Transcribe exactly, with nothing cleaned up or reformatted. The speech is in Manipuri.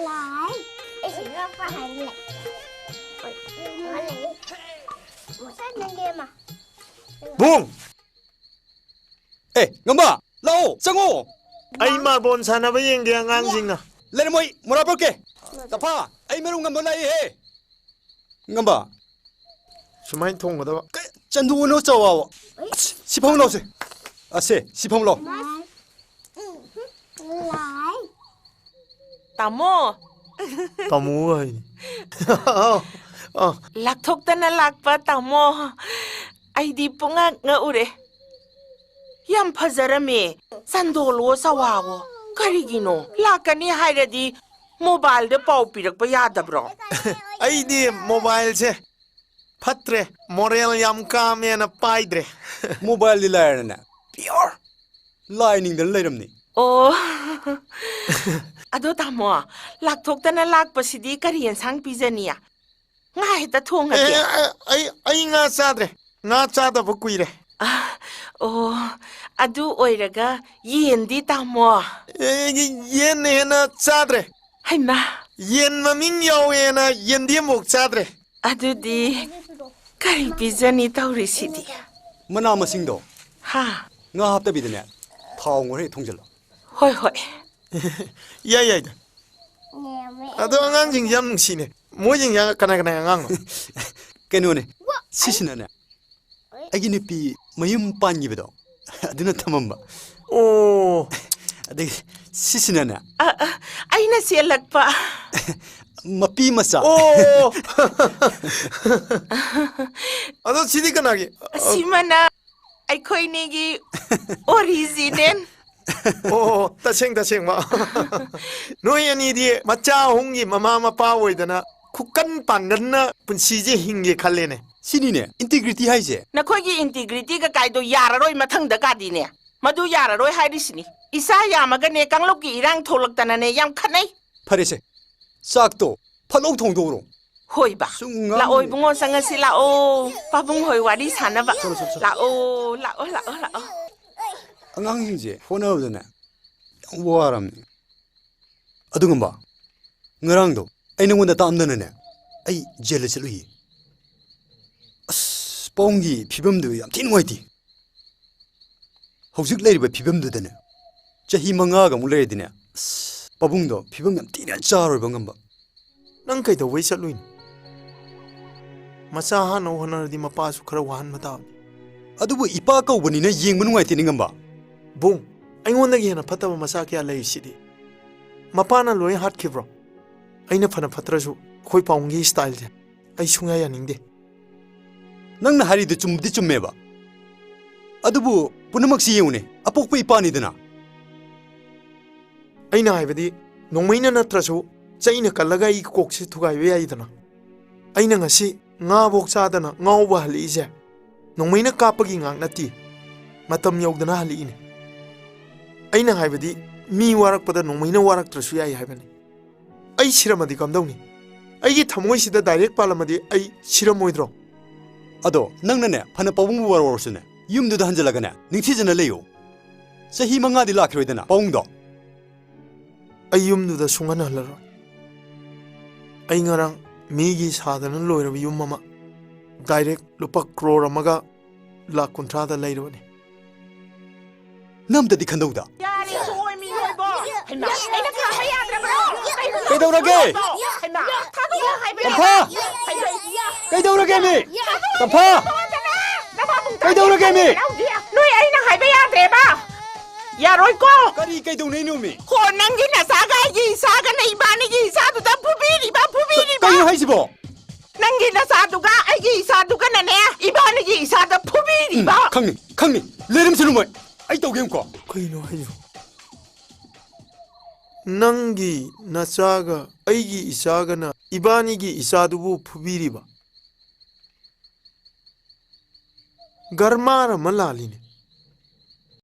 ꯂꯥꯏ꯫ ꯑꯩꯁꯨ ꯉꯥ ꯐꯥꯍꯟꯂꯦ꯫ ꯍꯣꯏ, ꯉꯥ ꯂꯩꯌꯦ꯫ ꯃꯁꯥ ꯅꯪꯒꯤ ꯑꯃ꯫ ꯕꯨꯡ! ꯑꯦ, ꯉꯝꯕ, ꯂꯥꯛꯑꯣ, ꯆꯪꯉꯣ꯫ ꯑꯩ ꯃꯥꯔꯕꯣꯜ ꯁꯥꯟꯅꯕ ꯌꯦꯡꯒꯦ ꯑꯉꯥꯡꯁꯤꯡꯅ꯫ ꯂꯩꯔꯝꯃꯣꯏ, ꯃꯣꯔꯥ ꯄꯨꯔꯛꯀꯦ꯫ ꯇꯐꯥ, ꯑꯩ ꯃꯔꯨꯞ ꯉꯝꯕ ꯂꯥꯛꯏꯍꯦ꯫ ꯉꯝꯕ꯫ ꯁꯨꯃꯥꯏꯅ ꯊꯣꯡꯒꯗꯕ꯫ ꯀ-, ꯆꯟꯗꯨꯅꯣ ꯆꯥꯎꯋꯥꯋꯣ꯫ ꯁꯤ ꯐꯝ ꯂꯥꯎꯁꯦ꯫ ꯑꯁꯦ, ꯁꯤ ꯐꯝ ꯂꯥꯎ꯫ ꯇꯥꯃꯣ꯫ ꯇꯥꯃꯣ ꯍꯥꯏꯅꯤ꯫ ꯑꯥ, ꯑꯥ꯫ ꯂꯥꯛꯊꯣꯛꯇꯅ ꯂꯥꯛꯄ ꯇꯥꯃꯣ꯫ ꯑꯩꯗꯤ ꯄꯨꯡꯉꯛ ꯉꯛꯎꯔꯦ꯫ ꯌꯥꯝ ꯐꯖꯔꯝꯃꯦ꯫ ꯆꯟꯗꯣꯜꯋꯣ ꯆꯋꯥꯋꯣ꯫ ꯀꯔꯤꯒꯤꯅꯣ? ꯂꯥꯛꯀꯅꯤ ꯍꯥꯏꯔꯗꯤ ꯃꯣꯕꯥꯏꯜꯗ ꯄꯥꯎ ꯄꯤꯔꯛꯄ ꯌꯥꯗꯕ꯭ꯔꯣ? ꯑꯩꯗꯤ ꯃꯣꯕꯥꯏꯜꯁꯦ ꯐꯠꯇ꯭ꯔꯦ, ꯃꯣꯔꯦꯜ ꯌꯥꯝ ꯀꯥꯝꯃꯦꯅ ꯄꯥꯏꯗ꯭ꯔꯦ꯫ ꯃꯣꯕꯥꯏꯜꯗꯤ ꯂꯥꯏꯔꯅꯦ꯫ Pure ꯂꯥꯏ ꯅꯤꯡꯗꯅ ꯂꯩꯔꯝꯅꯤ꯫ ꯑꯣ꯫ ꯑꯗꯣ ꯇꯥꯃꯣ, ꯂꯥꯛꯊꯣꯛꯇꯅ ꯂꯥꯛꯄꯁꯤꯗꯤ ꯀꯔꯤ ꯌꯦꯟꯁꯥꯡ ꯄꯤꯖꯅꯤ? ꯉꯥ ꯍꯦꯛꯇ ꯊꯣꯡꯉꯒꯦ꯫ ꯑꯦ, ꯑꯦ, ꯑꯩ, ꯑꯩ ꯉꯥ ꯆꯥꯗ꯭ꯔꯦ꯫ ꯉꯥ ꯆꯥꯗꯕ ꯀꯨꯏꯔꯦ꯫ ꯑ, ꯑꯣ, ꯑꯗꯨ ꯑꯣꯏꯔꯒ ꯌꯦꯟꯗꯤ ꯇꯥꯃꯣ? ꯑꯦ, ꯌꯦꯟꯅ ꯍꯦꯟꯅ ꯆꯥꯗ꯭ꯔꯦ꯫ ꯍꯩꯃꯥ! ꯌꯦꯟ ꯃꯃꯤꯡ ꯌꯥꯎꯋꯦꯅ ꯌꯦꯟꯗꯤ ꯑꯃꯨꯛ ꯆꯥꯗ꯭ꯔꯦ꯫ ꯑꯗꯨꯗꯤ ꯀꯔꯤ ꯄꯤꯖꯅꯤ ꯇꯧꯔꯤꯁꯤꯗꯤ? ꯃꯅꯥ ꯃꯁꯤꯡꯗꯣ ꯍꯥ? ꯉꯥ ꯍꯥꯞꯇꯕꯤꯗꯅꯦ, ꯊꯥꯎ ꯉꯧꯔ ꯍꯦꯛ ꯊꯣꯡꯖꯤꯜꯂꯣ꯫ ꯍꯣꯏ, ꯍꯣꯏ꯫ ꯌꯥꯏ, ꯌꯥꯏꯗ꯫ ꯑꯗꯣ ꯑꯉꯥꯡꯁꯤꯡꯁꯦ ꯌꯥꯝ ꯅꯨꯡꯁꯤꯅꯦ꯫ ꯃꯣꯏꯁꯤꯡꯁꯦ ꯀꯅꯥ ꯀꯅꯥ ꯑꯉꯥꯡꯅꯣ? ꯀꯩꯅꯣꯅꯦ, ꯁꯤꯁꯤꯅꯅꯦ, ꯑꯩꯒꯤ ꯅꯨꯄꯤ ꯃꯌꯨꯝ ꯄꯥꯟꯈꯤꯕꯗꯣ, ꯑꯗꯨꯅ ꯊꯝꯃꯝꯕ꯫ ꯑꯣ꯫ ꯑꯗꯒꯤ ꯁꯤꯁꯤꯅꯅꯦ, ꯑ, ꯑ, ꯑꯩꯅ ꯆꯦꯜꯂꯛꯄ꯫ ꯃꯄꯤ ꯃꯆꯥ꯫ ꯑꯣ꯫ ꯑꯗꯣ ꯁꯤꯗꯤ ꯀꯅꯥꯒꯤ? ꯑꯁꯤꯃꯅ ꯑꯩꯈꯣꯏꯅꯤꯒꯤ original꯫ ꯑꯣ, ꯇꯁꯦꯡ ꯇꯁꯦꯡꯕ꯫ ꯅꯣꯏ ꯑꯅꯤꯗꯤ ꯃꯆꯥ ꯑꯍꯨꯝꯒꯤ ꯃꯃꯥ ꯃꯄꯥ ꯑꯣꯏꯗꯅ ꯈꯨꯀꯟ ꯄꯥꯡꯒꯟꯅ ꯄꯨꯟꯁꯤꯁꯦ ꯍꯤꯡꯒꯦ ꯈꯜꯂꯦꯅꯦ꯫ ꯁꯤꯅꯤꯅꯦ integrity ꯍꯥꯏꯁꯦ꯫ ꯅꯈꯣꯏꯒꯤ integrityꯒ ꯀꯥꯏꯗꯣ ꯌꯥꯔꯔꯣꯏ ꯃꯊꯪꯗ ꯀꯥꯗꯤꯅꯦ꯫ ꯃꯗꯨ ꯌꯥꯔꯔꯣꯏ ꯍꯥꯏꯔꯤꯁꯤꯅꯤ꯫ ꯏꯆꯥ ꯌꯥꯝꯃꯒꯅꯦ ꯀꯥꯡꯂꯨꯞꯀꯤ ꯏꯔꯥꯡ ꯊꯣꯛꯂꯛꯇꯅꯅꯦ ꯌꯥꯝ ꯈꯠꯅꯩ꯫ ꯐꯔꯦꯁꯦ, ꯆꯥꯛꯇꯣ ꯐꯠ ꯂꯧ ꯊꯣꯡꯗꯣꯛꯎꯔꯣ꯫ ꯍꯣꯏꯕ꯫ ꯁꯨꯝ ꯉꯥꯡ ꯂꯥꯛꯑꯣ ꯂꯩ꯫ ꯏꯕꯨꯡꯉꯣ, ꯆꯪꯉꯁꯤ ꯂꯥꯛꯑꯣ꯫ ꯄꯥꯕꯨꯡ ꯍꯣꯏ ꯋꯥꯔꯤ ꯁꯥꯟꯅꯕ꯫ ꯆꯠꯂꯣ, ꯆꯠꯂꯣ, ꯆꯠꯂꯣ꯫ ꯂꯥꯛꯑꯣ, ꯂꯥꯛꯑꯣ, ꯂꯥꯛꯑꯣ, ꯂꯥꯛꯑꯣ꯫ ꯑꯉꯥꯡꯁꯤꯡꯁꯦ ꯍꯣꯠꯅꯕꯗꯅꯦ ꯌꯥꯝ ꯋꯥꯔꯝꯅꯦ꯫ ꯑꯗꯨꯒꯨꯝꯕ, ꯉꯔꯥꯡꯗꯣ ꯑꯩ ꯅꯉꯣꯟꯗ ꯇꯥꯛꯑꯝꯗꯅꯅꯦ, ꯑꯩ ꯖꯦꯜꯗ ꯆꯠꯂꯨꯏ꯫ ꯑꯁ, ꯄꯥꯕꯨꯡꯒꯤ ꯐꯤꯕꯝꯗꯨ ꯌꯥꯝ ꯊꯤ ꯅꯨꯡꯉꯥꯏꯇꯦ꯫ ꯍꯧꯖꯤꯛ ꯂꯩꯔꯤꯕ ꯐꯤꯕꯝꯗꯨꯗꯅꯦ, ꯆꯍꯤ ꯃꯉꯥꯒ ꯑꯃꯨꯛ ꯂꯩꯔꯗꯤꯅꯦ, ꯑꯁ, ꯄꯥꯕꯨꯡꯗꯣ ꯐꯤꯕꯝ ꯌꯥꯝ ꯊꯤꯅ ꯆꯥꯔꯣꯏꯕ ꯉꯝꯕ꯫ ꯅꯪ ꯀꯩꯗꯧꯕꯩ ꯆꯠꯂꯨꯏꯅꯣ? ꯃꯆꯥ ꯍꯥꯠꯅꯕ ꯍꯣꯠꯅꯔꯗꯤ ꯃꯄꯥꯁꯨ ꯈꯔ ꯋꯥꯍꯟꯕ ꯇꯥꯕꯅꯤ꯫ ꯑꯗꯨꯕꯨ ꯏꯄꯥ ꯀꯧꯕꯅꯤꯅ ꯌꯦꯡꯕ ꯅꯨꯡꯉꯥꯏꯇꯦꯅꯦ ꯉꯝꯕ꯫ ꯕꯨꯡ, ꯑꯩꯉꯣꯟꯗꯒꯤ ꯍꯦꯟꯅ ꯐꯠꯇꯕ ꯃꯆꯥ ꯀꯌꯥ ꯂꯩꯔꯤꯁꯤꯗꯤ꯫ ꯃꯄꯥꯅ ꯂꯣꯏ ꯍꯥꯠꯈꯤꯕ꯭ꯔꯣ? ꯑꯩꯅ ꯐꯅ ꯐꯠꯇ꯭ꯔꯁꯨ ꯑꯩꯈꯣꯏ ꯄꯥꯕꯨꯡꯒꯤ ꯁ꯭ꯇꯥꯏꯜꯁꯦ ꯑꯩ ꯁꯨꯡꯌꯥ ꯌꯥꯅꯤꯡꯗꯦ꯫ ꯅꯪꯅ ꯍꯥꯏꯔꯤꯗꯨ ꯆꯨꯝꯕꯨꯗꯤ ꯆꯨꯝꯃꯦꯕ, ꯑꯗꯨꯕꯨ ꯄꯨꯝꯅꯃꯛꯁꯤ ꯌꯦꯡꯉꯨꯅꯦ, ꯑꯄꯣꯛꯄ ꯏꯄꯥꯅꯤꯗꯅ꯫ ꯑꯩꯅ ꯍꯥꯏꯕꯗꯤ, ꯅꯣꯡꯃꯩꯅ ꯅꯠꯇ꯭ꯔꯁꯨ ꯆꯩꯅ ꯀꯜꯂꯒ ꯑꯩꯒꯤ ꯀꯣꯛꯁꯦ ꯊꯨꯒꯥꯏꯕ ꯌꯥꯏꯗꯅ꯫ ꯑꯩꯅ ꯉꯁꯤ ꯉꯥꯐꯧ ꯆꯥꯗꯅ ꯉꯥꯎꯕ ꯍꯜꯂꯛꯏꯁꯦ ꯅꯣꯡꯃꯩꯅ ꯀꯥꯞꯄꯒꯤ ꯉꯥꯛ ꯅꯠꯇꯦ, ꯃꯇꯝ ꯌꯧꯗꯅ ꯍꯜꯂꯛꯏꯅꯦ꯫ ꯑꯩꯅ ꯍꯥꯏꯕꯗꯤ, ꯃꯤ ꯋꯥꯔꯛꯄꯗ ꯅꯣꯡꯃꯩꯅ ꯋꯥꯔꯛꯇ꯭ꯔꯁꯨ ꯌꯥꯏ ꯍꯥꯏꯕꯅꯤ꯫ ꯑꯩ ꯁꯤꯔꯝꯃꯗꯤ ꯀꯝꯗꯧꯅꯤ? ꯑꯩꯒꯤ ꯊꯃꯣꯏꯁꯤꯗ ꯗꯥꯏꯔꯦꯛ ꯄꯥꯜꯂꯝꯃꯗꯤ ꯑꯩ ꯁꯤꯔꯝꯃꯣꯏꯗ꯭ꯔꯣ? ꯑꯗꯣ ꯅꯪꯅꯅꯦ, ꯐꯅ ꯄꯥꯕꯨꯡꯕꯨ ꯋꯥꯔꯧꯔꯁꯨꯅꯦ, ꯌꯨꯝꯗꯨꯗ ꯍꯟꯖꯤꯜꯂꯒꯅꯦ, ꯅꯤꯡꯊꯤꯖꯅ ꯂꯩꯌꯨ꯫ ꯆꯍꯤ ꯃꯉꯥꯗꯤ ꯂꯥꯛꯈꯤꯔꯣꯏꯗꯅ ꯄꯥꯕꯨꯡꯗꯣ꯫ ꯑꯩ ꯌꯨꯝꯗꯨꯗ ꯁꯨꯡꯍꯟ ꯍꯜꯂꯔꯣꯏ꯫ ꯑꯩ ꯉꯔꯥꯡ ꯃꯤꯒꯤ ꯁꯥꯗꯅ ꯂꯣꯏꯔꯕ ꯌꯨꯝ ꯑꯃ ꯗꯥꯏꯔꯦꯛ ꯂꯨꯄꯥ ꯀ꯭ꯔꯣꯔ ꯑꯃꯒ ꯂꯥꯛ ꯀꯨꯟꯊ꯭ꯔꯥꯗ ꯂꯩꯔꯕꯅꯤ꯫ ꯅꯪ ꯑꯝꯇꯗꯤ ꯈꯟꯗꯧꯗ꯫ ꯌꯥꯔꯦ, ꯊꯣꯛꯑꯣꯏ ꯃꯤꯑꯣꯏꯕ꯫ ꯍꯩꯃꯥ, ꯑꯩꯅ ꯈꯥꯝꯕ ꯌꯥꯗ꯭ꯔꯕ꯭ꯔꯣ? ꯀꯩꯗꯧꯔꯒꯦ? ꯍꯩꯃꯥ, ꯊꯥꯗꯣꯛꯑꯣ ꯍꯥꯏꯕ ꯇꯝꯐꯥ! ꯌꯥꯗ꯭ꯔꯣ? ꯀꯩꯗꯧꯔꯒꯦ ꯃꯤ? ꯇꯝꯐꯥ! ꯀꯩꯗꯧꯔꯒꯦ ꯃꯤ? ꯅꯣꯏ ꯑꯩꯅ ꯍꯥꯏꯕ ꯌꯥꯗ꯭ꯔꯦꯕ꯫ ꯌꯥꯔꯣꯏꯀꯣ? ꯀꯔꯤ ꯀꯩꯗꯧꯅꯩꯅꯣ ꯃꯤ? ꯍꯣ, ꯅꯪꯒꯤ ꯅꯆꯥꯒ ꯑꯩꯒꯤ ꯏꯆꯥꯒꯅ ꯏꯕꯥꯅꯤꯒꯤ ꯏꯆꯥꯗꯨꯗ ꯐꯨꯕꯤꯔꯤꯕ, ꯐꯨꯕꯤꯔꯤꯕ꯫ ꯀꯩꯅꯣ ꯍꯥꯏꯁꯤꯕꯣ? ꯅꯪꯒꯤ ꯅꯆꯥꯗꯨꯒ ꯑꯩꯒꯤ ꯏꯆꯥꯗꯨꯒꯅꯅꯦ, ꯏꯕꯥꯅꯤꯒꯤ ꯏꯆꯥꯗ ꯐꯨꯕꯤꯔꯤꯕ꯫ ꯎꯝ, ꯈꯪꯅꯤ, ꯈꯪꯅꯤ꯫ ꯂꯩꯔꯝꯁꯅꯨ ꯃꯣꯏ꯫ ꯑꯩ ꯇꯧꯒꯦ ꯌꯦꯡꯉꯨꯀꯣ꯫ ꯀꯩꯅꯣ ꯍꯥꯏꯁꯤꯕꯣ? ꯅꯪꯒꯤ ꯅꯆꯥꯒ ꯑꯩꯒꯤ ꯏꯆꯥꯒꯅ ꯏꯕꯥꯅꯤꯒꯤ ꯏꯆꯥꯗꯨꯕꯨ ꯐꯨꯕꯤꯔꯤꯕ? ꯒꯔꯃꯥꯔ ꯑꯃ ꯂꯥꯜꯂꯤꯅꯦ꯫